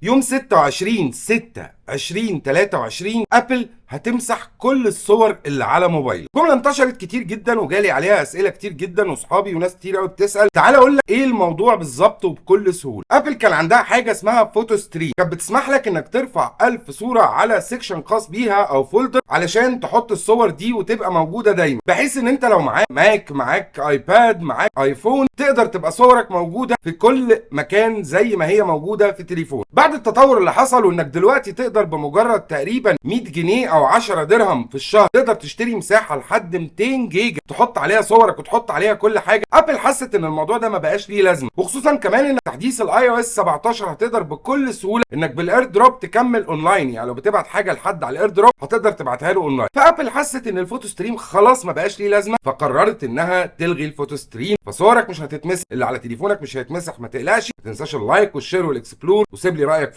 يوم 26 6 2023 ابل هتمسح كل الصور اللي على موبايلك. جملة انتشرت كتير جدا وجالي عليها اسئلة كتير جدا، واصحابي وناس كتير قوي بتسال. تعال اقول لك ايه الموضوع بالظبط وبكل سهولة. ابل كان عندها حاجة اسمها فوتو ستريم، كانت بتسمح لك انك ترفع 1000 صوره على section خاص بيها او folder علشان تحط الصور دي وتبقى موجودة دايما، بحيث ان انت لو معاك ماك، معاك ايباد، معاك ايفون، تقدر تبقى صورك موجودة في كل مكان زي ما هي موجودة في تليفون. بعد التطور اللي حصل وانك دلوقتي تقدر بمجرد تقريبا 100 جنيه او 10 درهم في الشهر تقدر تشتري مساحة لحد 200 جيجا تحط عليها صورك وتحط عليها كل حاجة، ابل حست ان الموضوع ده ما بقاش ليه لازمه، وخصوصا كمان ان تحديث ال iOS 17 هتقدر بكل سهولة انك بال AirDrop تكمل اونلاين، يعني لو بتبعت حاجة لحد على ال AirDrop هتقدر تبعتها له اونلاين. فابل حست ان ال Photo Stream خلاص ما بقاش ليه لازمه، فقررت انها تلغي ال Photo Stream، فصورك مش هتتمسح، اللي على تليفونك مش هيتمسح، ما تقلقش. ما تنساش ال like وال share وال explore، وسيب لي رايك في